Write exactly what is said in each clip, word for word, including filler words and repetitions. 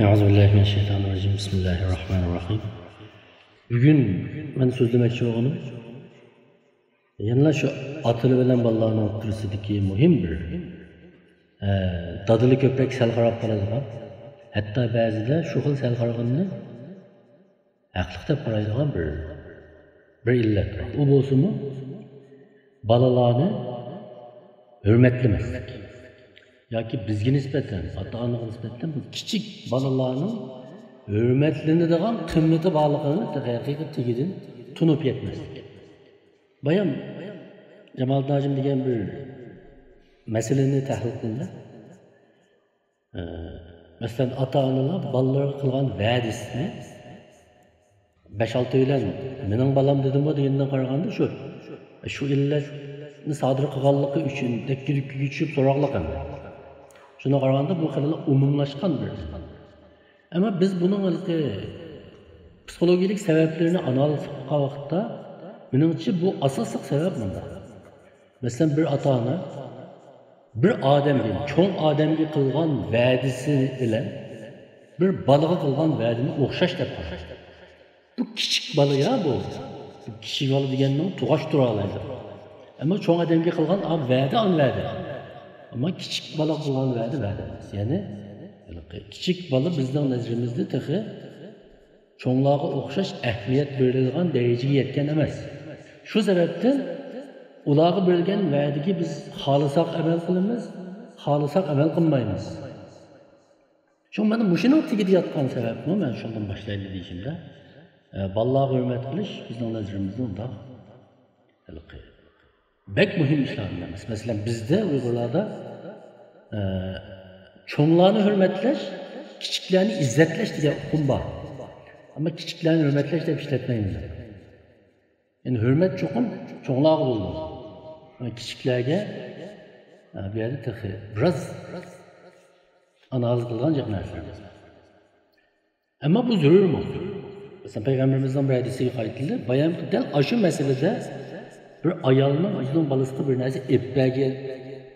أعوذ بالله من الشيطان الرجيم. بسم الله الرحمن الرحيم. بۈگۈن مەن سۆزلىمەكچى بولغىنىم يەنىلا شۇ ئاتىلار بىلەن بالىلارنىڭ ئوتتۇرىسىدىكى مۇھىم بىر، ئە، دادىلار كۆپرەك سەل قاراپ قالىدىغان، ھەتتا بەزىدە شۇ خىل سەل قارىغىنىنى ھەقلىق دەپ قارايدىغان بىر، بىر ئىللەت بار. ئۇ بولسىمۇ بالىلارنى ھۆرمەتلىمەسلىك. ياكى بىزگە نىسبەتەن، ئاتا-ئانىغا نىسبەتەن بۇ كىچىك بالىلارنىڭ ھۆرمەتلىنىدىغان قىممىتى بارلىقىنى ھەقىقىي تېگىدىن تونۇپ يەتمەسلىك. بايام جامالىدىن ھاجىم دېگەن بىر مەسىلىنى تەھلىل قىلدى. ئە، مەسىلەن، ئاتا-ئانىلار بالىلىرىغا قىلغان ۋەدىسىنى بەش-ئالتە بىلەن «مېنىڭ بالام» دېدىمغۇ دېگەندىن قارىغاندا شۇ، شۇ ئىللەتنى سادىر قىلغانلىقى ئۈچۈن دەككە-دۈككىگە چۈشۈپ سوراقلىق ئەمەس. شۇنىڭغا قارىغاندا بۇ خېلىلا ئومۇملاشقان بىر. ئەمما بىز بۇنىڭ ھېلىقى پسىخولوگىيەلىك سەۋەبلىرىنى ئانالىز قىلىپ باققان ۋاقىتتا، مېنىڭچە بۇ ئاساسلىق سەۋەب مۇنداق. مەسىلەن، بىر ئاتا-ئانا بىر ئادەمگە، چوڭ ئادەمگە قىلغان ۋەدىسى بىلەن بىر بالىغا قىلغان ۋەدىنى ئوخشاش دەپ قارايدۇ. بۇ كىچىك بالا يا بۇ. بۇ كىچىك بالا دېگەننىڭ تۇغاش تۇرالايدۇ. ئەمما چوڭ ئادەمگە قىلغان ئا، ۋەدە ئان ۋەدە. ئەمما كىچىك بالىغا قىلغان ۋەدە ۋەدە ئەمەس. يەنى ھېلىقى كىچىك بالا بىزنىڭ نەزىرىمىزدە تېخى چوڭلارغا ئوخشاش ئەھمىيەت بېرىلىدىغان دەرىجىگە يەتكەن ئەمەس. شۇ سەۋەبتىن ئۇلارغا بېرىلگەن ۋەدىگە بىز خالىساق ئەمەل قىلىمىز، خالىساق ئەمەل قىلمايمىز. شۇڭا مانا مۇشۇنىڭ تېگىدە ياتقان سەۋەبمۇ، مەن شۇندىن باشلايلى دېيىشىمدە، ئە، بالىلارغا ھۆرمەت قىلىش بىزنىڭ نەزىرىمىزدە ئۇنداق ھېلىقى بەك مۇھىم ئىشلاردىن ئەمەس. مەسىلەن، بىزدە ئۇيغۇرلاردا، ئە، چوڭلارنى ھۆرمەتلەش، كىچىكلەرنى ئىززەتلەش دېگەن ئۇقۇم بار. ئەمما كىچىكلەرنى ھۆرمەتلەش دەپ ئىشلەتمەيمىز. يەنى ھۆرمەت چوقۇم چوڭلارغا بولىدۇ. ئەمما كىچىكلەرگە، ئە، بۇ يەردە تېخى بىراز ئانالىز قىلغان جىق نەرسىلەر. ئەمما بۇ زۆرۈرمۇ؟ مەسىلەن، پەيغەمبىرىمىزنىڭ بىر ھەدىسىگە قايتىلدى. بايامقى دەل ئاشۇ مەسىلىدە بىر ئايالنىڭ ئۆزىنىڭ بالىسىغا بىر نەرسە ئېلىپ بەرگەن،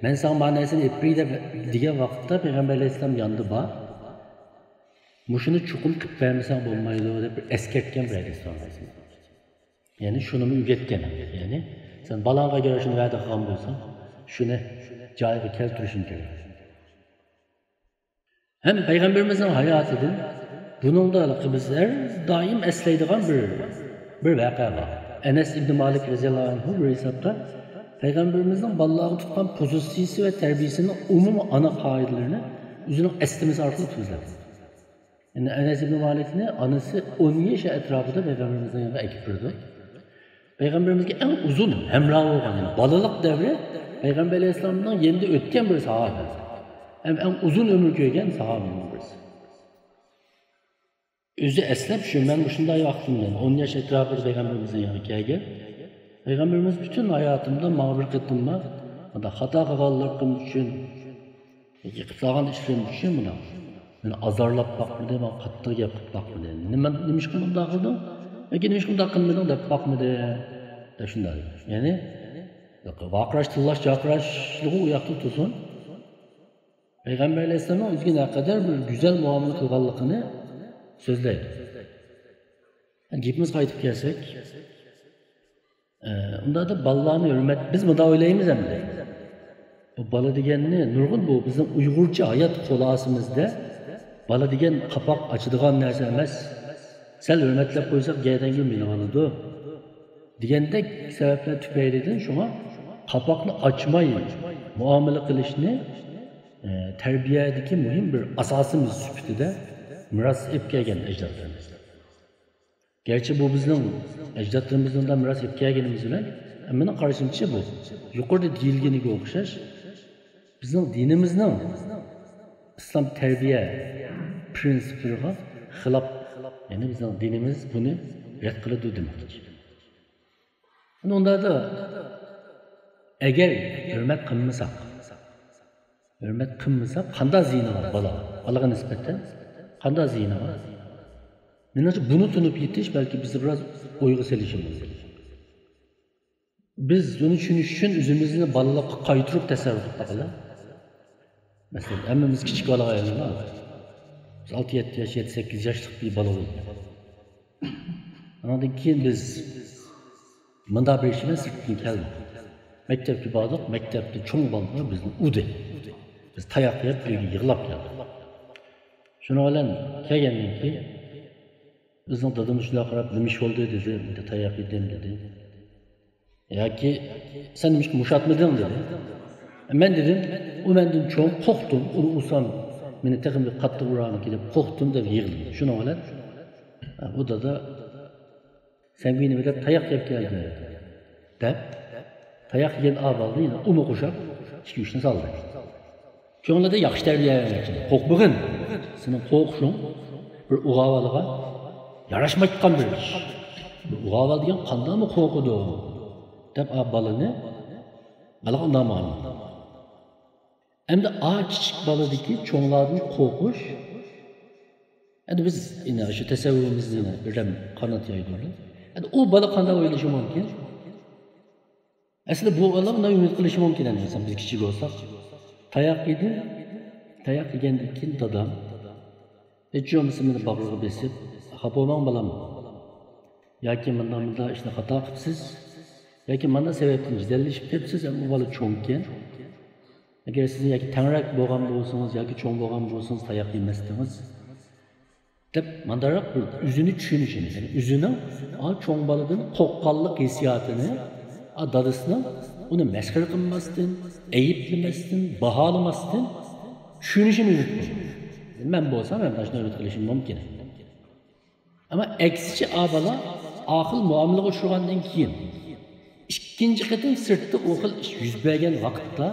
«مەن ساڭا مانا نەرسىنى ئېلىپ بېرەي» دەپ دېگەن ۋاقىتتا پەيغەمبەر ئەلەيھىسسالام يانىدا بار. «مۇشۇنى چوقۇم قىلىپ بەرمىسەڭ بولمايدۇ» دەپ بىر ئەسكەرتكەن بىر ھەدىس بار. يەنى شۇنىمۇ ئۆگەتكەن. يەنى سەن بالاڭغا ئەگەر شۇنى ۋەدە قىلغان بولساڭ، شۇنى جايىغا كەلتۈرۈشۈڭ كېرەك. ھەم پەيغەمبىرىمىزنىڭ ھاياتىدىن بۇنىڭدا بىز ھەر دائىم ئەسلەيدىغان بىر، بىر ۋەقە بار. ئەنەس ئىبنى مالىك رەزىياللاھۇ ئەنھۇ بىر ھېسابتا پەيغەمبىرىمىزنىڭ بالىلارغا تۇتقان پوزىتسىيىسى ۋە تەربىيىسىنىڭ ئومۇمىي ئانا قائىدىلىرىنى ئۆزىنىڭ ئەسلىمىسى ئارقىلىق سۆزلەپ، يەنى ئەنەس ئىبنى مالىكنى ئانىسى ئون ياش ئەتراپىدا پەيغەمبىرىمىزنىڭ يېنىغا ئەكىپ بېرىدۇ. پەيغەمبىرىمىزگە ئەڭ ئۇزۇن ھەمراھ بولغان، يەنى بالىلىق دەۋرى پەيغەمبەر ئەلەيھىسسالامنىڭ يېنىدا ئۆتكەن بىر ساھابە. ھەم ئەڭ ئۇزۇن ئۆمۈر كۆرگەن ساھابىنىڭ بىرسى. ئۆزى ئەسلەپ شۇ، مەن مۇشۇنداق ۋاقتىمدىن ئون ياش ئەتراپىدا پەيغەمبىرىمىزنىڭ يېنىغا كەلگەن. پەيغەمبىرىمىز پۈتۈن ھاياتىمدا ماڭا بىر قېتىممۇ مۇنداق خاتا قىلغانلىقىم ئۈچۈن، ياكى قىلىپ سالغان ئىشلىرىم ئۈچۈن مۇنداق مېنى ئازارلاپ باقمىدى، ماڭا قاتتىق گەپ قىلىپ باقمىدى. نېمە، نېمىشقا مۇنداق قىلدىڭ؟ ياكى نېمىشقا مۇنداق قىلمىدىڭ دەپ باقمىدى. دەپ شۇنداق دېگەن. يەنى ۋارقىراش، تىللاش، جارقىراشلىقى ئۇ ياقتا تۇرسۇن. پەيغەمبەر ئەلەيھىسسالامنىڭ ئۆزىگە نەقەدەر بىر گۈزەل مۇئامىلە قىلغانلىقىنى سۆزلەيدۇ. گېپىمىزگە قايتىپ كەلسەك، ئە، ئۇنداقتا بالىلارنى ھۆرمەت، بىز مۇنداق ئويلايمىز ئەمدى. بۇ بالا دېگەننى نۇرغۇن، بۇ بىزنىڭ ئۇيغۇرچە ھايات خۇلاسىمىزدا بالا دېگەن قاپاق ئاچىدىغان نەرسە ئەمەس. سەل ھۆرمەتلەپ قويساق گەدەنگە مېڭىۋالىدۇ دېگەندەك سەۋەبلەر تۈپەيلىدىن شۇڭا قاپاقنى ئاچماي مۇئامىلە قىلىشنى، ئە، تەربىيەدىكى مۇھىم بىر ئاساسىمىز سۈپىتىدە مىراس ئېلىپ كەلگەن ئەجدادلىرىمىز. گەرچە بۇ بىزنىڭ ئەجدادلىرىمىزدىن مۇنداق مىراس ئېلىپ كەلگىنىمىز بىلەن، مېنىڭ قارىشىمچە بۇ يۇقىرىدا دېيىلگىنىگە ئوخشاش بىزنىڭ دىنىمىزنىڭ ئىسلام تەربىيە پىرىنسىپلىرىغا خىلاپ، يەنى بىزنىڭ دىنىمىز بۇنى رەت قىلىدۇ دېمەكچى. ئۇنداقتا ئەگەر ھۆرمەت قىلمىساق، ھۆرمەت قىلمىساق قانداق زىيىنى بار بالا؟ بالىغا نىسبەتەن قانداق زىيىنى بار؟ مېنىڭچە بۇنى تونۇپ يېتىش بەلكى بىزنى بىراز ئويغا سېلىشى مۇمكىن. بىز بۇنى چۈشىنىش ئۈچۈن ئۆزىمىزنى بالىلىققا قايتۇرۇپ تەسەۋۋۇر قىلىپ باقىلى. مەسىلەن، ھەممىمىز كىچىك بالىغا ئايلىنىمىز. بىز ئالتە يەتتە ياش، يەتتە سەككىز ياشلىق بىر بالا بولدى. ئاندىن كېيىن بىز مۇنداق بىر ئىش بىلەن سىرتتىن كەلدۇق. مەكتەپكە باردۇق، مەكتەپتە چوڭ بالىلار بىزنى ئۇردى. بىز تاياق يەپ، ئۆيگە يىغلاپ كەلدۇق. شۇنىڭ بىلەن كەلگەندىن كېيىن بىزنىڭ دادىمىز شۇنداق قاراپ، نېمە ئىش بولدى دېدى، مەن تاياق يېدىم دېدى. ياكى سەن نېمىشقا مۇشاتمىدىڭ دېدى. مەن دېدىم، ئۇ مەندىن چوڭ، قورقتۇم، ئۇنى ئۇرسام مېنى تېخىمۇ قاتتىق ئۇرارمىكىن دەپ قورقتۇم دەپ يىغلىدى. شۇنىڭ بىلەن ئۇ دادا، سەن بۈگۈن نېمە دەپ تاياق يەپ كەلدىڭ دەپ، تاياق يېگەن ئاۋازنى يەنە ئۇمۇ قوشاپ ئىككى ئۈچنى سالدى. كۆڭلىدە ياخشى تەربىيە بەرمەكچى. قورقمىغىن. سېنىڭ قورقۇشۇڭ بىر ئۇغاۋالىغا ياراشمايدىغان بىر ئىش. بىر ئۇغاۋال دېگەن قانداقمۇ قورقىدۇ؟ دەپ ئا بالىنى، بالىغا ئۇنداق مۇئامىلە قىلدى. ئەمدى ئا كىچىك بالىدىكى چوڭلاردىن قورقۇش، ئەمدى بىز يەنە شۇ تەسەۋۋۇرىمىزنى بىردەم قانات يايدۇردى. ئەمدى ئۇ بالا قانداق ئويلىشى مۇمكىن؟ ئەسلى بۇ بالا مۇنداق ئۈمىد قىلىشى مۇمكىن، ئەمدى مەسىلەن، بىز كىچىك بولساق، تاياق يېدىم، تاياق يېگەندىن كېيىن دادام ھېچ بولمىسا مېنى باغرىغا بېسىپ، خاپا بولماڭ بالام، ياكى مۇنداق مۇنداق ئىشنى خاتا قىپسىز، ياكى مانا سەۋەبتىن جېدەللىشىپ كەپسىز، ئەمما ئۇ بالا چوڭكەن. ئەگەر سىز ياكى تەڭرەك بولغان بولسىڭىز، ياكى چوڭ بولغان بولسىڭىز، تاياق يېمەستىڭىز، دەپ مانداقراق بىر ئۆزىنى چۈشىنىشىنى، يەنى ئۆزىنىڭ ئا چوڭ بالىدىن قورققانلىق ھېسسىياتىنى، ئا دادىسىنىڭ ئۇنى مەسخىرە قىلماستىن، ئەيىبلىمەستىن، باھالىماستىن چۈشىنىشىنى ئۈمىد قىلىدۇ. مەن بولسام ھەم مانا شۇنداق ئۈمىد قىلىشىم مۇمكىن. ئەمما ئەكسىچە ئا بالا ئا خىل مۇئامىلىگە ئۇچرىغاندىن كېيىن، ئىككىنچى قېتىم سىرتتا ئۇ خىل ئىش يۈز بەرگەن ۋاقىتتا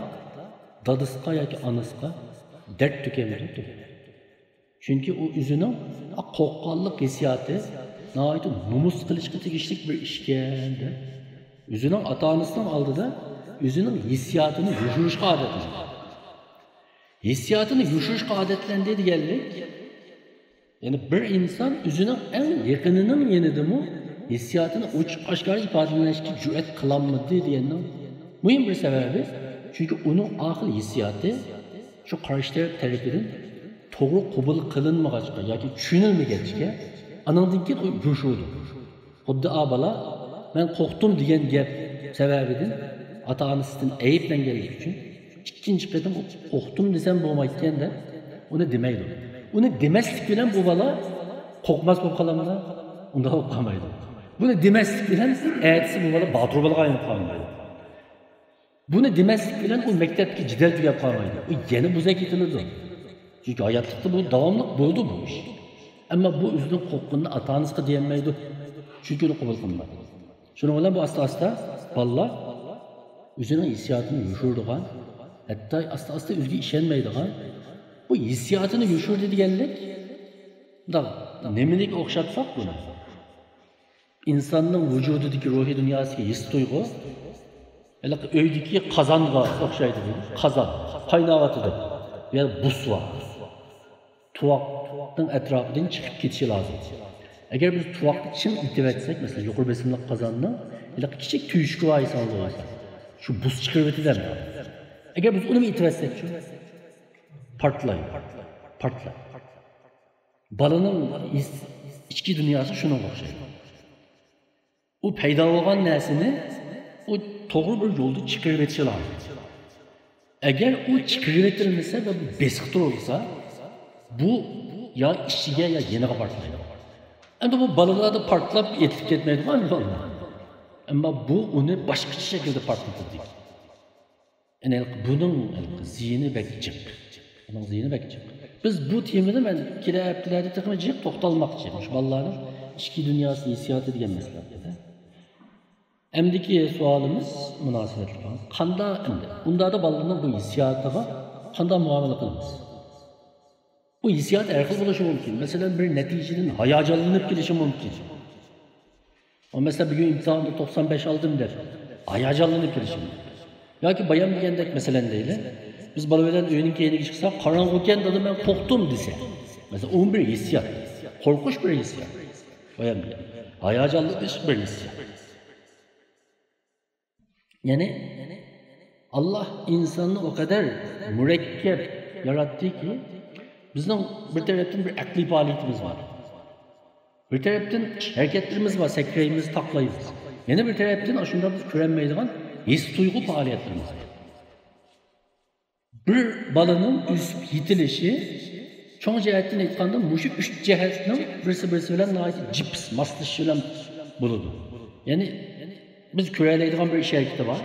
دادىسىغا ياكى ئانىسىغا دەرد تۆكەلمەيدۇ. چۈنكى ئۇ ئۆزىنىڭ قورققانلىق ھېسسىياتى ناھايىتى نومۇس قىلىشقا تېگىشلىك بىر ئىشكەن دەپ، ئۆزىنىڭ ئاتا-ئانىسىنىڭ ئالدىدا ئۆزىنىڭ ھېسسىياتىنى يوشۇرۇشقا ئادەتلەندى. ھېسسىياتىنى يوشۇرۇشقا ئادەتلەندى دېگەنلىك، يەنى بىر ئىنسان ئۆزىنىڭ ئەڭ يېقىنىنىڭ يېنىدىمۇ ھېسسىياتىنى ئوچۇق-ئاشكارا ئىپادىلەشكە جۈرئەت قىلالمىدى دېگەننىڭ مۇھىم بىر سەۋەبى، چۈنكى ئۇنىڭ ئا خىل ھېسسىياتى شۇ قارشى تەرەپ تەرىپىدىن توغرا قوبۇل قىلىنمىغاچقا ياكى چۈشىنىلمىگەچكە، ئانىڭدىن كېيىن ئۇ يوشۇرىدۇ. خۇددى ئا بالا، مەن قورقتۇم دېگەن گەپ سەۋەبىدىن ئاتا-ئانىسىدىن ئەيىبلەنگەنلىكى ئۈچۈن ئىككىنچى قېتىم قورقتۇم دېسەم بولمايدىكەن دەپ ئۇنى دېمەيدۇ. ئۇنى دېمەسلىك بىلەن بۇ بالا قورقماس بولۇپ قالامدۇ؟ ئۇنداق بولۇپ قالمايدۇ. بۇنى دېمەسلىك بىلەن ئەتىسى بۇ بالا باتۇر بالىغا ئايلىنىپ قالمايدۇ. بۇنى دېمەسلىك بىلەن ئۇ مەكتەپتىكى جېدەل تۈگەپ قالمايدۇ. ئۇ يەنە بوزەك ئېتىلىدۇ. چۈنكى ھاياتلىقتا بۇ داۋاملىق بولىدۇ بۇ ئىش. ئەمما بۇ ئۆزىدىن قورققىنىنى ئاتا-ئانىسىغا دېيەلمەيدۇ. چۈنكى ئۇنى قوبۇل قىلمايدۇ. شۇنىڭ بىلەن بۇ ئاستا-ئاستا بالىلار ئۆزىنىڭ ھېسسىياتىنى يوشۇرىدىغان، ھەتتا ئاستا-ئاستا ئۆزىگە ئىشەنمەيدىغان، بۇ ھېسسىياتىنى يوشۇردى دېگەنلىك، مۇنداق نېمىلىك ئوخشاتساق بۇنى؟ ئىنساننىڭ ۋۇجۇدىدىكى روھىي دۇنياسىدىكى ھېس-تۇيغۇ ھېلىقى ئۆيدىكى قازانغا ئوخشايدۇ. قازان قايناۋاتىدۇ. بۇ يەردە بۇس بار. تۇۋاقنىڭ ئەتراپىدىن چىقىپ كېتىشى لازىم. ئەگەر بىز تۇۋاقنى چىڭ ئېتىۋەتسەك، مەسىلەن، يۇقىرى بېسىملىق قازاننىڭ ھېلىقى كىچىك تۈيۈشۈكى بار ئېسىڭىزدە بولسا، شۇ بۇس چىقىرىۋېتىدۇ ئەمدى. ئەگەر بىز ئۇنىمۇ ئېتىۋەتسەكچۇ؟ پارتلايدۇ. پارتلايدۇ. بالىنىڭ ھېس-، ئىچكى دۇنياسى شۇنىڭغا ئوخشايدۇ. ئۇ پەيدا بولغان نەرسىنى ئۇ توغرا بىر يولدا چىقىرىۋېتىشى لازىم. ئەگەر ئۇ چىقىرىۋېتىلمىسە ۋە بۇ بېسىق تۇرۇلسا، بۇ يا ئىچىگە، يا يېنىغا پارتلايدۇ. ئەمدى بۇ بالىلاردا پارتلاپ ئېتىلىپ كەتمەيدىغۇ ئەمدى بالىلار. ئەمما بۇ ئۇنى باشقىچە شەكىلدە پارتلىتىدۇ. يەنى ھېلىقى بۇنىڭ ھېلىقى زىيىنى بەك جىق. بۇنىڭ زىيىنى بەك جىق. بىز بۇ تېمىدا مەن كېلەر ھەپتىلەردە تېخىمۇ جىق توختالماقچى. مۇشۇ بالىلارنىڭ ئىچكى دۇنياسى، ھېسسىياتى دېگەن مەسىلىلەردە. ئەمدىكى سوئالىمىز مۇناسىۋەتلىك. قانداق ئەمدى؟ ئۇنداقتا بالىلارنىڭ بۇ ھېسسىياتىغا قانداق مۇئامىلە قىلىمىز؟ بۇ ھېسسىيات ھەر خىل بولۇشى مۇمكىن. مەسىلەن، بىر نەتىجىدىن ھاياجانلىنىپ كېلىشى مۇمكىن. ئۇ، مەسىلەن، بۈگۈن ئىمتىھاندا توقسان بەش ئالدىم دەپ ھاياجانلىنىپ كېلىشى مۇمكىن. ياكى بايام دېگەندەك، مەسىلەن، دەيلى، بىز بالا بىلەن ئۆينىڭ كەينىگە چىقساق، قاراڭغۇكەن، دادا، مەن قورقتۇم دېسە. مەسىلەن، ئۇمۇ بىر ھېسسىيات. قورقۇش بىر ھېسسىيات. بايام دېگەن ھاياجانلىنىش بىر ھېسسىيات. يەنى، ئاللاھ ئىنساننى ئۇ قەدەر مۇرەككەپ ياراتتىكى، بىزنىڭ بىر تەرەپتىن بىر ئەقلىي پائالىيىتىمىز بار. بىر تەرەپتىن ھەرىكەتلىرىمىز بار، سەكرەيمىز، تاقلايمىز. يەنە بىر تەرەپتىن ئاشۇنداق بىز كۆرەلمەيدىغان ھېس تۇيغۇ پائالىيەتلىرىمىز بار. بىر بالىنىڭ ئۆسۈپ يېتىلىشى، چوڭ جەھەتتىن ئېيتقاندا، مۇشۇ ئۈچ جەھەتنىڭ بىرسى بىرسى بىلەن ناھايىتى جىپس ماسلىشىش بىلەن بولىدۇ. يەنى بىز كۆرەلەيدىغان بىر ئىش ھەرىكىتى بار.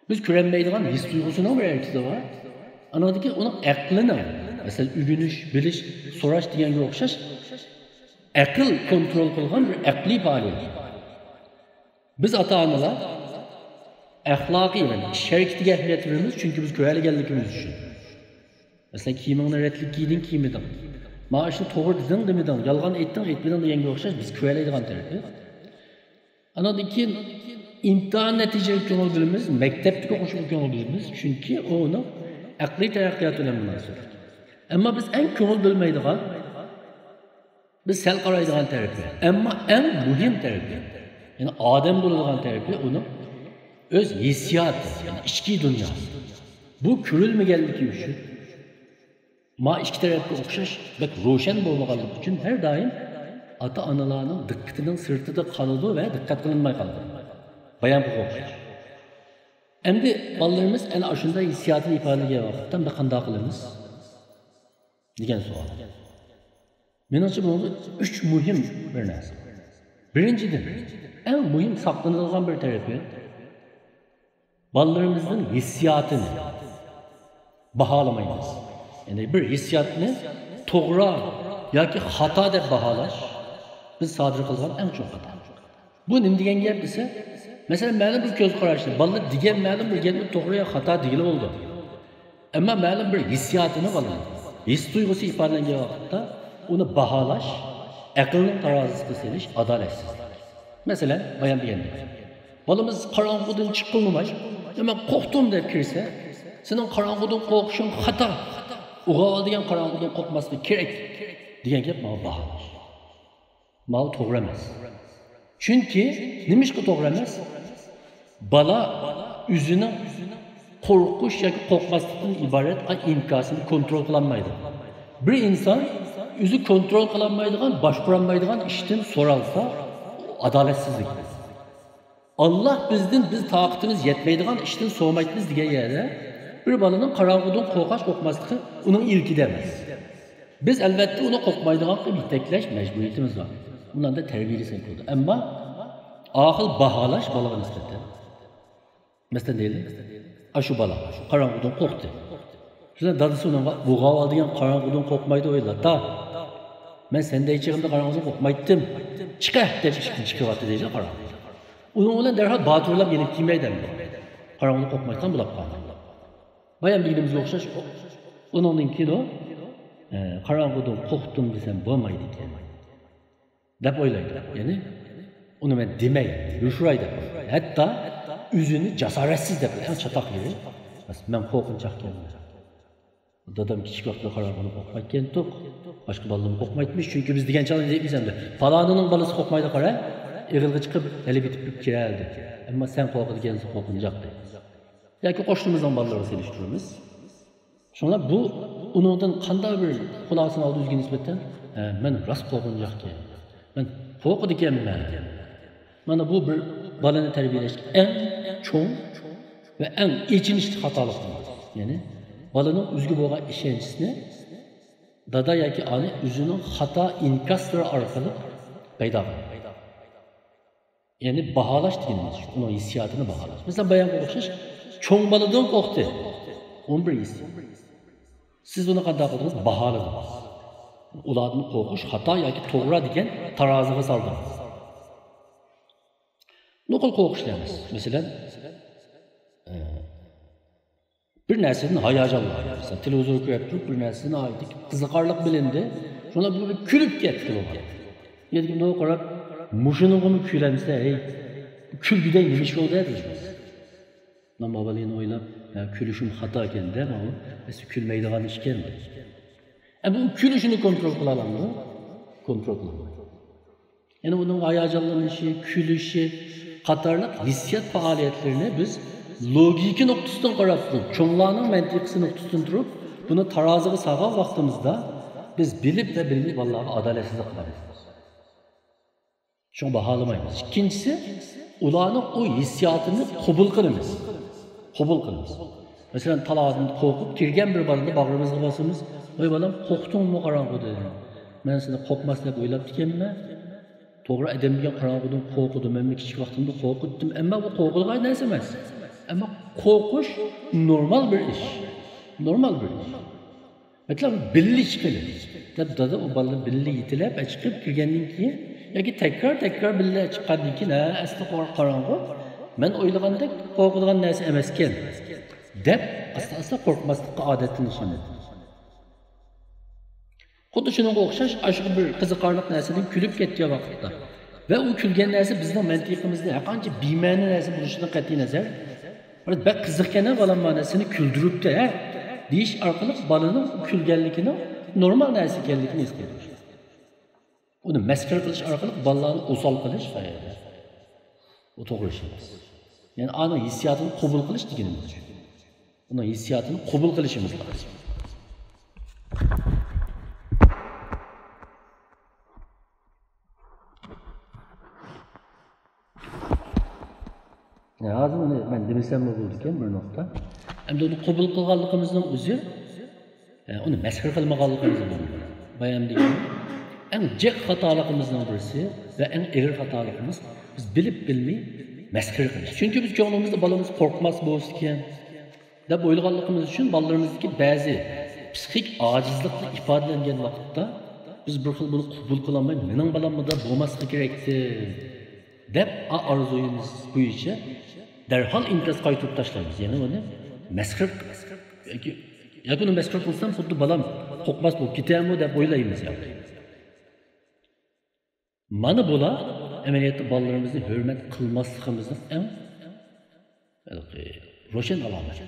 بىز كۆرەلمەيدىغان ھېس تۇيغۇسىنىڭ بىر ھەرىكىتى بار. ئانىڭدىن كېيىن ئۇنىڭ ئەقلىنىڭ، مەسىلەن، ئۆگىنىش، بىلىش، سوراش دېگەنگە ئوخشاش ئەقىل كونترول قىلغان بىر ئەقلىي پائالىيەت. بىز ئاتا-ئانىلار ئەخلاقىي، يەنى ئىش ھەرىكىتىگە ئەھمىيەت بېرىمىز، چۈنكى بىز كۆرەلىگەنلىكىمىز ئۈچۈن. مەسىلەن، كىيىمىڭنى رەتلىك كىيدىڭ، كىيمىدىڭ. مانا ئىشنى توغرا دېدىڭ، دېمىدىڭ، يالغان ئېيتتىڭ، ئېيتمىدىڭ دېگەنگە ئوخشاش بىز كۆرەلەيدىغان تەرىپى. ئانىڭدىن كېيىن ئىمتىھان نەتىجىلىرىگە كۆڭۈل بۆلىمىز، مەكتەپتىكى ئوقۇشىغا كۆڭۈل بۆلىمىز، چۈنكى ئۇ ئۇنىڭ ئەقلىي تەرەققىياتى بىلەن مۇناسىۋەتلىك. ئەمما بىز ئەڭ كۆڭۈل بۆلمەيدىغان، بىز سەل قارايدىغان تەرىپى، ئەمما ئەڭ مۇھىم تەرىپى، يەنى ئادەم بولىدىغان تەرىپى ئۇنىڭ ئۆز ھېسسىياتى، يەنى ئىچكى دۇنياسى. بۇ كۆرۈلمىگەنلىكى ئۈچۈن، ما ئىككى تەرەپكە ئوخشاش بەك روشەن بولمىغانلىقى ئۈچۈن ھەر دائىم ئاتا-ئانىلارنىڭ دىققىتىنىڭ سىرتىدا قالىدۇ ۋە دىققەت قىلىنماي قالىدۇ. بايانغا ئوخشاش. ئەمدى بالىلىرىمىز ئەنە ئاشۇنداق ھېسسىياتنى ئىپادىلىگەن ۋاقىتتا بىز قانداق قىلىمىز؟ دېگەن سوئال. مېنىڭچە، بۇنىڭدا ئۈچ مۇھىم بىر نەرسە. بىرىنچىدىن، ئەڭ مۇھىم ساقلىنىدىغان بىر تەرىپى، بالىلىرىمىزنىڭ ھېسسىياتىنى باھالىمايمىز. يەنى بىر ھېسسىياتنى توغرا ياكى خاتا دەپ باھالاش بىز سادىر قىلغان ئەڭ چوڭ خاتا. بۇ نېمە دېگەن گەپ دېسە، مەسىلەن، مەلۇم بىر كۆز قاراشنى، بالىلار دېگەن مەلۇم بىر گەپنى توغرا يا خاتا دېگىلى بولىدۇ. ئەمما مەلۇم بىر ھېسسىياتىنى بالىنىڭ، ھېس تۇيغۇسى ئىپادىلەنگەن ۋاقىتتا ئۇنى باھالاش، ئەقىلنىڭ تارازىسىغا سېلىش ئادالەتسىزلىك. مەسىلەن، بايام دېگەندەك، بالىمىز قاراڭغۇدىن چىققىلىماي، يا مەن قورقتۇم دەپ كىرسە، سېنىڭ قاراڭغۇدىن قورقۇشۇڭ خاتا، ئوغۇل دېگەن قاراڭغۇدىن قورقماسلىقى كېرەك دېگەن گەپ ماڭا باھالاش. ماۋۇ توغرا ئەمەس. چۈنكى نېمىشقا توغرا ئەمەس؟ بالا ئۆزىنىڭ قورقۇش ياكى قورقماسلىقتىن ئىبارەت ئىنكاسىنى كونترول قىلالمايدۇ. بىر ئىنسان ئۆزى كونترول قىلالمايدىغان، باشقۇرالمايدىغان ئىشتىن سورالسا، ئۇ ئادالەتسىزلىك. ئاللاھ بىزدىن بىز تاقىتىمىز يەتمەيدىغان ئىشتىن سورىمايتمىز دېگەن يەردە، بىر بالىنىڭ قاراڭغۇدىن قورقاش، قورقماسلىقى ئۇنىڭ ئىلكىدە ئەمەس. بىز ئەلۋەتتە ئۇنى قورقمايدىغان قىلىپ يېتەكلەش مەجبۇرىيىتىمىز بار. ئۇنى ئاندا تەربىيەلىسەك بولىدۇ. ئەمما ئاقىل باھالاش بالىغا نىسبەتەن. مەسىلەن دەيلى، ئاشۇ بالا قاراڭغۇدىن قورقتى. شۇنداق دادىسى ئۇنىڭغا، «بوغاۋال دېگەن قاراڭغۇدىن قورقمايدۇ ئويلا، دا! مەن سەندەك چېغىمدا قاراڭغۇدىن قورقمايتتىم. چىقە!» دەپ ئىشىكتىن چىقىرىۋەتتى دەيدۇ قاراڭغۇ. ئۇنىڭ بىلەن دەرھال باتۇرلاپ يېنىپ كىيمەيدۇ ئەمدى. قاراڭغۇدىن قورقمايدىغان بولاپ قالدى. بايام دېگىنىمىزگە ئوخشاش، ئۇنىڭدىن كېيىن ئۇ، ئە، «قاراڭغۇدىن قورقتۇم دېسەم بولمايدىكەن» دەپ ئويلايدۇ. يەنى ئۇنى مەن دېمەي، يوشۇراي دەپ ئويلايدۇ. ھەتتا ئۆزىنى جاسارەتسىز دەپ، ئەڭ چاتاق يېرى، «مەن قورقۇنچاقكەن. دادام كىچىك ۋاقتىدا قاراڭغۇدىن قورقمايتتۇق. باشقا بالىلارمۇ قورقمايتمىش، چۈنكى بىز دېگەن چاغدا دەيمىز ئەمدى. پالانىنىڭ بالىسى قورقمايدۇ، قارا، ئېغىلغا چىقىپ، ھېلى بېتىپ كىرەلدى. ئەمما سەن قورقىدىكەنسەن، قورقۇنچاق» دەيمىز. ياكى قوشنىمىزنىڭ بالىلىرىغا سېلىشتۇرىمىز. شۇڭا بۇ ئۇنىڭدىن قانداق بىر خۇلاسىنى ئالدى ئۆزىگە نىسبەتەن، «ھە، مەن راست قورقۇنچاقكەن، مەن قورقىدىكەنمەن.» مانا بۇ بىر بالىنى تەربىيەلەشتە ئەڭ چوڭ ۋە ئەڭ ئېچىنىشلىق خاتالىق. يەنى بالىنىڭ ئۆزىگە بولغان ئىشەنچىسىنى دادا ياكى ئانا ئۆزىنىڭ خاتا ئىنكاسلىرى ئارقىلىق پەيدا قىلىدۇ. يەنى باھالاش دېگىنىمىز شۇ، ئۇنىڭ ھېسسىياتىنى باھالاش. مەسىلەن، بايانغا ئوخشاش، چوڭ بالىدىن قورقتى. ئون بىر ھېسسىيات. سىز ئۇنى قانداق قىلدىڭىز؟ باھالىدىڭىز. ئۇلاردىن قورقۇش خاتا ياكى توغرا دېگەن تارازىغا سالدىڭىز. نوقۇل قورقۇشلار ئەمەس. مەسىلەن، ئە، بىر نەرسىدىن ھاياجانلاندى. مەسىلەن، تېلېۋىزور كۆرۈپ تۇرۇپ، بىر نەرسىدىن ناھايىتى قىزىقارلىق بىلىندى. شۇڭا بۇ بىر كۈلۈپ كەتتى بۇ. يەنە كىم قاراپ، «مۇشۇنىڭغىمۇ كۈلەمسە، ھەي، بۇ كۈلگۈدەك نېمە ئىش بولدى؟» دەيمىز. مانا بالىنى ئويلاپ، «ھە، كۈلۈشۈم خاتا ئىكەن-دە، ماۋۇ ئەسلى كۈلمەيدىغان ئىش ئىكەن» دەيدۇ. ئە، بۇ كۈلۈشىنى كونترول قىلالامدۇ؟ كونترول قىلالمايدۇ. يەنى ئۇنىڭ ھاياجانلىنىشى، كۈلۈشى قاتارلىق ھېسسىيات پائالىيەتلىرىنى بىز لوگىكا نۇقتىسىدىن قاراپ تۇرۇپ، چوڭلارنىڭ مەنتىقىسى نۇقتىسىدىن تۇرۇپ، بۇنى تارازىغا سالغان ۋاقتىمىزدا بىز بىلىپ ۋە بىلمەي بالىلارغا ئادالەتسىزلىك قىلىمىز. شۇڭا باھالىمايمىز. ئىككىنچىسى، ئۇلارنىڭ ئۇ ھېسسىياتىنى قوبۇل قىلىمىز. قوبۇل قىلىمىز. مەسىلەن، تالادىن قورقۇپ كىرگەن بىر بالىنى باغرىمىزغا باسىمىز. ۋاي بالام، قورقتۇڭمۇ قاراڭغۇدا؟ مەن سېنى قورقماس دەپ ئويلاپتىكەنمەن. توغرا، ئادەم دېگەن قاراڭغۇدىن قورقىدۇ. مەنمۇ كىچىك ۋاقتىمدا قورقۇتتۇم. ئەمما بۇ قورقىدىغان نەرسە ئەمەس. ئەمما قورقۇش نورمال بىر ئىش. نورمال بىر ئىش. مەتلەپ بىللە چىقىلى دەپ، دادا ئۇ بالىنى بىللە يېتىلەپ چىقىپ كىرگەندىن كېيىن ياكى تەكرار تەكرار بىللە چىققاندىن كېيىن، ھە، ئەسلى قار-، قاراڭغۇ، مەن ئويلىغاندەك قورقىدىغان نەرسە ئەمەسكەن دەپ ئاستا ئاستا قورقماسلىققا ئادەتلىنىشىمىز. خۇددى شۇنىڭغا ئوخشاش، ئاشۇ بىر قىزىقارلىق نەرسىدىن كۈلۈپ كەتكەن ۋاقىتتا ۋە ئۇ كۈلگەن نەرسە بىزنىڭ مەنتىقىمىزدە ھەرقانچە بىمەنە نەرسە بولۇشىدىن قەتئىي نەزەر، بىر بەك قىزىق ئىكەن ھە بالام، مانا سېنى كۈلدۈرۈپتۇ ھە دېيىش ئارقىلىق بالىنىڭ كۈلگەنلىكىنىڭ نورمال نەرسە ئىكەنلىكىنى ھېس قىلدۇرۇش. ئۇنى مەسخىرە قىلىش ئارقىلىق بالىلارنى ئوسال قىلىش، ئۇ توغرا ئىش ئەمەس. يەنى ئانىڭ ھېسسىياتىنى قوبۇل قىلىش دېگىنىمىز شۇ. ئۇنىڭ ھېسسىياتىنى قوبۇل قىلىشىمىز لازىم. ھازىر ئۇنى مەن دېمىسەممۇ بولىدىكەن، بىر نۇقتا. ئەمدى ئۇنى قوبۇل قىلغانلىقىمىزنىڭ ئۆزى، ئە، ئۇنى مەسخىرە قىلمىغانلىقىمىز بولىدۇ. بايام دېگەن ئەڭ جىق خاتالىقىمىزنىڭ بىرسى ۋە ئەڭ ئېغىر خاتالىقىمىز، بىز بىلىپ بىلمەي مەسخىرە قىلىش. چۈنكى بىز كۆڭلىمىزدە بالىمىز قورقماس بولسىكەن دەپ ئويلىغانلىقىمىز ئۈچۈن بالىلىرىمىزدىكى بەزى پسىخىك ئاجىزلىقلار ئىپادىلەنگەن ۋاقىتتا بىز بىر خىل بۇنى قوبۇل قىلالماي، مېنىڭ بالام بۇنداق بولماسلىقى كېرەكتى دەپ، ئا-، ئارزۇيىمىز بويىچە دەرھال ئىنكاس قايتۇرۇپ تاشلايمىز. يەنى ئۇنى مەسخىرە ياكى، ياكى ئۇنى مەسخىرە قىلسام، خۇددى بالام قورقماس بولۇپ كېتەرمۇ دەپ ئويلايمىز ياكى. مانا بۇلار ئەمەلىيەتتە بالىلىرىمىزنى ھۆرمەت قىلماسلىقىمىزنىڭ ئەڭ، ھېلىقى، روشەن ئالامەت.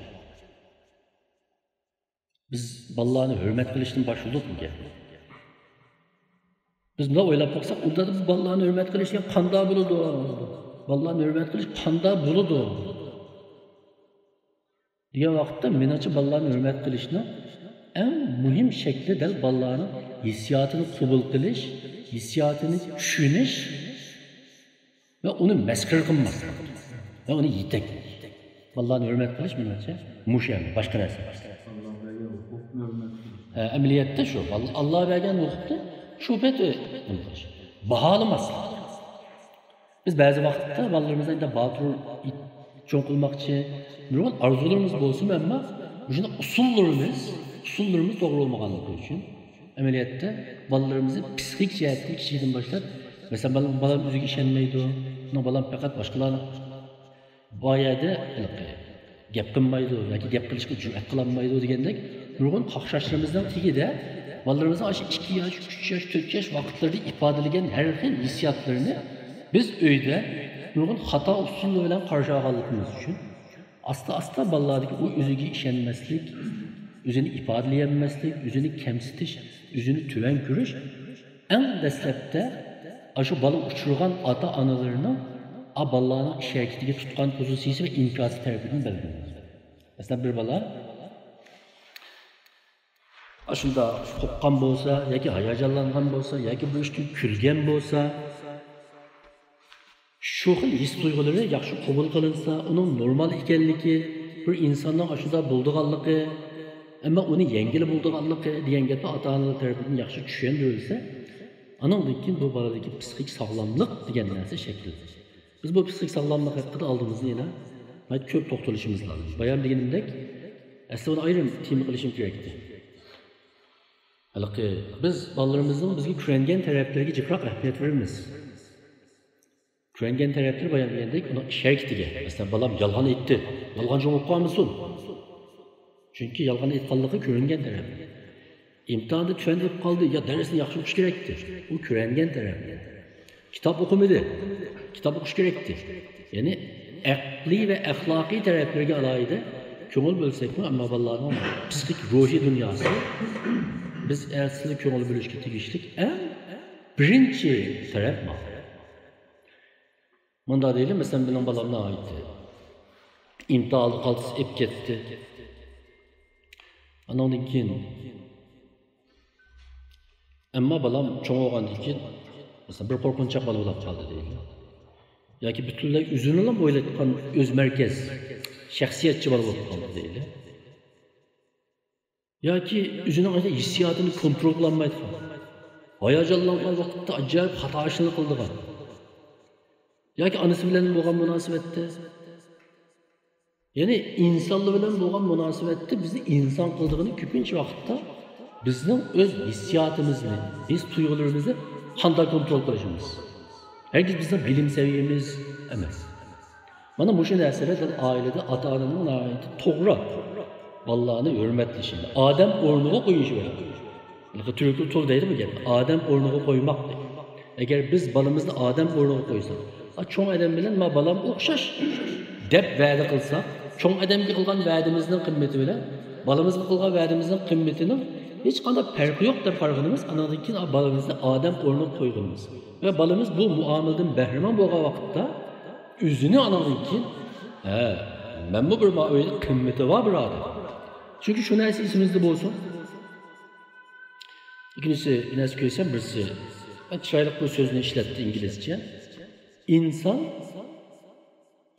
بىز بالىلارنى ھۆرمەت قىلىشتىن باشلىدۇق بۇ گەپنى. بىز مۇنداق ئويلاپ باقساق، ئۇنداق بۇ بالىلارنى ھۆرمەت قىلىش دېگەن قانداق بولىدۇ؟ بالىلارنى ھۆرمەت قىلىش قانداق بولىدۇ؟ دېگەن ۋاقىتتا، مېنىڭچە، بالىلارنى ھۆرمەت قىلىشنىڭ ئەڭ مۇھىم شەكلى دەل بالىلارنىڭ ھېسسىياتىنى قوبۇل قىلىش، ھېسسىياتىنى چۈشىنىش ۋە ئۇنى مەسخىرە قىلماسلىق ۋە ئۇنى يېتەكلەش. بالىلارنى ھۆرمەت قىلىش، مېنىڭچە، مۇشۇ ئەمەس، باشقا نەرسە ئەمەس. ئاللا بەرگەن ھوقۇقنى ھۆرمەت قىلىش. ھە، ئەمەلىيەتتە شۇ. بال-، ئاللا بەرگەن ھوقۇقنى شۇ پېتى باھالىماسلىق. بىز بەزى ۋاقىتتا بالىلىرىمىزنى ئەندى باتۇر چوڭ قىلماقچى، نۇرغۇن ئارزۇلىرىمىز بولسىمۇ، ئەمما مۇشۇنداق ئۇسۇللىرىمىز، ئۇسۇللىرىمىز توغرا بولمىغانلىقى ئۈچۈن، ئەمەلىيەتتە بالىلىرىمىزنى پسىخىك جەھەتتىن كىچىكىدىن باشلاپ، مەسىلەن، بالام، بالام ئۆزىگە ئىشەنمەيدۇ، مېنىڭ بالام پەقەت باشقىلارنىڭ بۇ يەردە ھېلىقى گەپ قىلمايدۇ ياكى گەپ قىلىشقا جۈرئەت قىلالمايدۇ دېگەندەك نۇرغۇن قاقشاشلىرىمىزنىڭ تېگىدە بالىلىرىمىزنىڭ ئاشۇ ئىككى ياش، ئۈچ ياش، تۆت ياش ۋاقىتلىرىدا ئىپادىلىگەن ھەر خىل ھېسسىياتلىرىنى بىز ئۆيدە نۇرغۇن خاتا ئۇسۇللار بىلەن قارشى ئالغانلىقىمىز ئۈچۈن، ئاستا-ئاستا بالىلاردىكى ئۇ ئۆزىگە ئىشەنمەسلىك، ئۆزىنى ئىپادىلىيەلمەسلىك، ئۆزىنى كەمسىتىش، ئۆزىنى تۆۋەن كۆرۈش، ئەڭ دەسلەپتە ئاشۇ بالا ئۇچرىغان ئاتا-ئانىلىرىنىڭ ئا بالىلارنىڭ ئىش ھەرىكىتىگە تۇتقان پوزىتسىيىسى ۋە ئىنكاسى تەرىپىدىن بەلگىلىنىدۇ. مەسىلەن، بىر بالا ئاشۇنداق قورققان بولسا ياكى ھاياجانلانغان بولسا ياكى بىر ئىشتىن كۈلگەن بولسا، شۇ خىل ھېس-تۇيغۇلىرى ياخشى قوبۇل قىلىنسا، ئۇنىڭ نورمال ئىكەنلىكى، بىر ئىنساننىڭ ئاشۇنداق بولىدىغانلىقى، ئەمما ئۇنى يەڭگىلى بولىدىغانلىقى دېگەن گەپنى ئاتا-ئانىلار تەرىپىدىن ياخشى چۈشەندۈرۈلسە، ئانىڭدىن كېيىن بۇ بالىدىكى پسىخىك ساغلاملىق دېگەن نەرسە شەكىللىنىدۇ. بىز بۇ پسىخىك ساغلاملىق ھەققىدە ئالدىمىزدا يەنە ناھايىتى كۆپ توختىلىشىمىز لازىم. بايام دېگىنىمدەك، ئەسلى ئۇنى ئايرىم تېما قىلىشىم كېرەكتى. ھېلىقى بىز بالىلىرىمىزنىڭ بىزگە كۆرۈنگەن تەرەپلىرىگە جىقراق ئەھمىيەت بېرىمىز. كۆرۈنگەن تەرەپلىرى بايام دېگەندەك ئۇنىڭ ئىش ھەرىكىتىگە. مەسىلەن، بالام يالغان ئېيتتى. يالغانچى بولۇپ قالمىسۇن. چۈنكى يالغان ئېيتقانلىقى كۆرۈنگەن تەرەپ. ئىمتىھاندا تۆۋەن ئېلىپ قالدى، يا دەرسنى ياخشى ئوقۇش كېرەكتى. ئۇ كۆرۈنگەن تەرەپ. كىتاب ئوقۇمىدى. كىتاب ئوقۇش كېرەكتى. يەنى ئەقلىي ۋە ئەخلاقىي تەرەپلىرىگە ئالاھىدە كۆڭۈل بۆلسەكمۇ، ئەمما بالىلارنىڭ پسىخىك روھىي دۇنياسى بىز ئەسلى كۆڭۈل بۆلۈشكە تېگىشلىك ئەڭ بىرىنچى تەرەپ مانا. مۇنداق دەيلى، مەسىلەن، مېنىڭ بالام ناھايىتى ئىمتىھاندا قالتىس ئېلىپ كەتتى. ئانىڭدىن كېيىن، ئەمما بالام چوڭ بولغاندىن كېيىن، مەسىلەن، بىر قورقۇنچاق بالا بولۇپ قالدى دەيلى. ياكى پۈتۈنلەي ئۆزىنىلا ئويلايدىغان ئۆز مەركەز، شەخسىيەتچى بالا بولۇپ قالدى دەيلى. ياكى ئۆزىنىڭ ھېسسىياتىنى كونترول قىلالمايدىغان، ھاياجانلانغان ۋاقىتتا ئاجايىپ خاتا ئىشلارنى قىلىدىغان. ياكى ئانىسى بىلەن بولغان مۇناسىۋەتتە، يەنى ئىنسانلار بىلەن بولغان مۇناسىۋەتتە بىزنى ئىنسان قىلىدىغىنى كۆپىنچە ۋاقىتتا بىزنىڭ ئۆز ھېسسىياتىمىزنى، ھېس تۇيغۇلىرىمىزنى قانداق كونترول قىلىشىمىز. ھەرگىز بىزنىڭ بىلىم سەۋىيەمىز ئەمەس. مانا مۇشۇ نەرسىلەر دەل ئائىلىدە ئاتا-ئانىنىڭ ناھايىتى توغرا بالىلارنى ھۆرمەتلىشى، ئادەم ئورنىغا قويۇشى بىلەن. تۈركلەر تولا دەيدۇ بۇ گەپنى، ئادەم ئورنىغا قويماق دەيدۇ. ئەگەر بىز بالىمىزنى ئادەم ئورنىغا قويساق، «ئا، چوڭ ئادەم بىلەن ما بالام ئوخشاش» دەپ ۋەدە قىلساق، چوڭ ئادەمگە قىلغان ۋەدىمىزنىڭ قىممىتى بىلەن بالىمىزغا قىلغان ۋەدىمىزنىڭ قىممىتىنىڭ ھېچقانداق پەرقى يوق دەپ قارىغىنىمىز، ئانىڭدىن كېيىن بالىمىزنى ئادەم ئورنىغا قويغىنىمىز. ۋە بالىمىز بۇ مۇئامىلىدىن بەھرىمەن بولغان ۋاقىتتا، ئۆزىنى ئانىڭدىن كېيىن، ھە، مەنمۇ بىر ما ئۆيدە قىممىتى بار بىر ئادەم. چۈنكى شۇ نەرسە ئېسىمىزدە بولسۇن. ئىككىنچىسى، بىر نەرسە كۆرسەم، بىرسى، مەن چىرايلىق بىر سۆزنى ئىشلەتتى ئىنگلىزچە. ئىنسان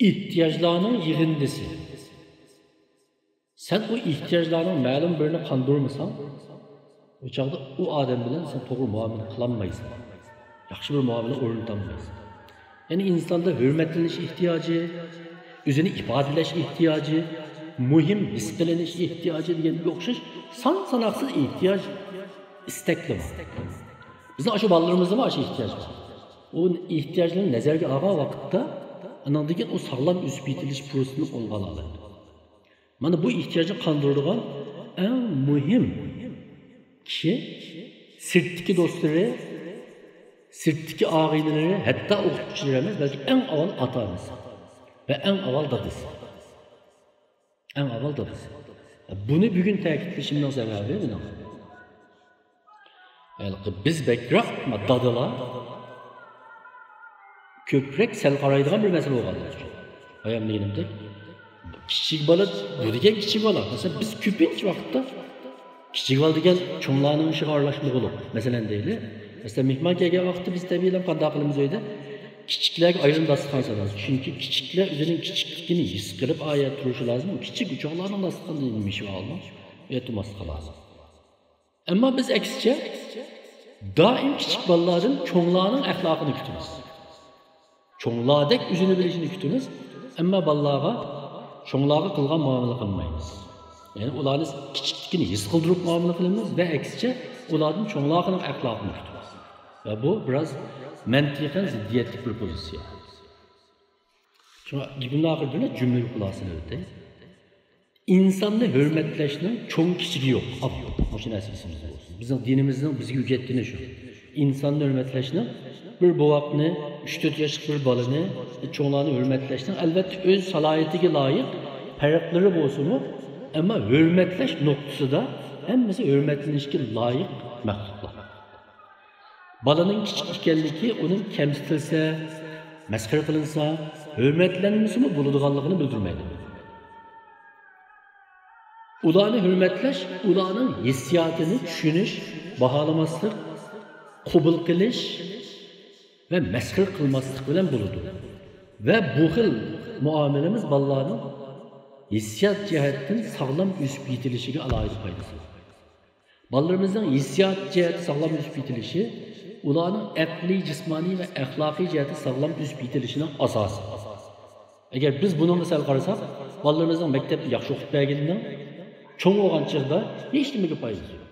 ئېھتىياجلارنىڭ يىغىندىسى. سەن ئۇ ئېھتىياجلارنىڭ مەلۇم بىرىنى قاندۇرمىساڭ، ئۇ چاغدا ئۇ ئادەم بىلەن سەن توغرا مۇئامىلە قىلالمايسەن. ياخشى بىر مۇئامىلە ئورنىتالمايسەن. يەنى ئىنساندا ھۆرمەتلىنىش ئېھتىياجى، ئۆزىنى ئىپادىلەش ئېھتىياجى، مۇھىم ھېس قىلىنىش ئېھتىياجى دېگەنگە ئوخشاش سان-ساناقسىز ئېھتىياج، ئىستەكلەر بار. بىزنىڭ ئاشۇ بالىلىرىمىزدىمۇ ئاشۇ ئېھتىياج بار. ئۇ ئېھتىياجلىرىنى نەزەرگە ئالغان ۋاقىتتا، ئانىڭدىن كېيىن ئۇ ساغلام ئۆسۈپ يېتىلىش پۇرسىتىنى قولغا ئالالايدۇ. مانا بۇ ئېھتىياجنى قاندۇرىدىغان ئەڭ مۇھىم كىشى سىرتتىكى دوستلىرى، سىرتتىكى ئاغىنىلىرى، ھەتتا ئوقۇتقۇچىلىرى ئەمەس، بەلكى ئەڭ ئاۋۋال ئاتا-ئانىسى ۋە ئەڭ ئاۋۋال دادىسى. ئەڭ ئاۋۋال دادىسى. بۇنى بۈگۈن تەكىتلىشىمنىڭ سەۋەبى مېنىڭ، ھېلىقى بىز بەكرەك، ما، دادىلار كۆپرەك سەل قارايدىغان بىر مەسىلە بولغانلىقى ئۈچۈن. بايام دېگىنىمدەك، كىچىك بالا، بۇ دېگەن كىچىك بالا. مەسىلەن، بىز كۆپىنچە ۋاقىتتا كىچىك بالا دېگەن چوڭلارنىڭ ئىشىغا ئارىلاشمىغۇلۇق. مەسىلەن، دەيلى، مەسىلەن، مېھمان كەلگەن ۋاقىتتا بىز تەبىئىيلا قانداق قىلىمىز ئۆيدە؟ كىچىكلەرگە ئايرىم داستىخان سالىمىز. چۈنكى كىچىكلەر ئۆزىنىڭ كىچىكلىكىنى ھېس قىلىپ، ئا يەردە تۇرۇشى لازىم. كىچىك چوڭلارنىڭ داستىخانىدا نېمە ئىشى بار؟ ئۇ يەردە تۇرماسلىقى لازىم. ئەمما بىز ئەكسىچە، دائىم كىچىك بالىلاردىن چوڭلارنىڭ ئەخلاقىنى كۈتىمىز. چوڭلاردەك ئۆزىنى بىلىشىنى كۈتىمىز، ئەمما بالىلارغا، چوڭلارغا قىلغان مۇئامىلە قىلمايمىز. يەنى ئۇلارنى كىچىكلىكىنى ھېس قىلدۇرۇپ مۇئامىلە قىلىمىز ۋە ئەكسىچە ئۇلاردىن چوڭلارنىڭ ئەخلاقىنى كۈتىمىز. ۋە بۇ بىراز مەنتىقەن زىددىيەتلىك بىر پوزىتسىيە. شۇڭا گېپىمنىڭ ئاخىرىدا بىر جۈملىگە خۇلاسىلەۋېتەي. ئىنساننى ھۆرمەتلەشنىڭ چوڭ كىچىكى يوق. ئاپا، مۇشۇ نەرسە ئېسىمىزدە بولسۇن. بىزنىڭ دىنىمىزنىڭ بىزگە ئۆگەتكىنى شۇ. ئىنساننى ھۆرمەتلەشنىڭ، بىر بوۋاقنى، ئۈچ تۆت ياشلىق بىر بالىنى، چوڭلارنى ھۆرمەتلەشنىڭ، ئەلۋەتتە، ئۆز سالاھىيىتىگە لايىق پەرقلىرى بولسىمۇ، ئەمما ھۆرمەتلەش نۇقتىسىدا ھەممىسى ھۆرمەتلىنىشكە لايىق مەخلۇقلار. بالىنىڭ كىچىك ئىكەنلىكى ئۇنىڭ كەمسىتىلسە، مەسخىرە قىلىنسا، ھۆرمەتلەنمىسىمۇ بولىدىغانلىقىنى بىلدۈرمەيدۇ. ئۇلارنى ھۆرمەتلەش ئۇلارنىڭ ھېسسىياتىنى چۈشىنىش، باھالىماسلىق، قوبۇل قىلىش ۋە مەسخىرە قىلماسلىق بىلەن بولىدۇ. ۋە بۇ خىل مۇئامىلىمىز بالىلارنىڭ ھېسسىيات جەھەتتىن ساغلام ئۆسۈپ يېتىلىشىگە ئالاھىدە پايدىسى بار. بالىلىرىمىزنىڭ ھېسسىيات جەھەتتە ساغلام ئۆسۈپ يېتىلىشى ئۇلارنىڭ ئەقلىي، جىسمانىي ۋە ئەخلاقىي جەھەتتە ساغلام ئۆسۈپ يېتىلىشىنىڭ ئاساسى. ئەگەر بىز بۇنىڭغا سەل قارىساق، بالىلىرىمىزنىڭ مەكتەپتە ياخشى ئوقۇپ بەرگىنىنىڭ چوڭ بولغان چېغىدا ھېچ نېمىگە پايدىسى يوق.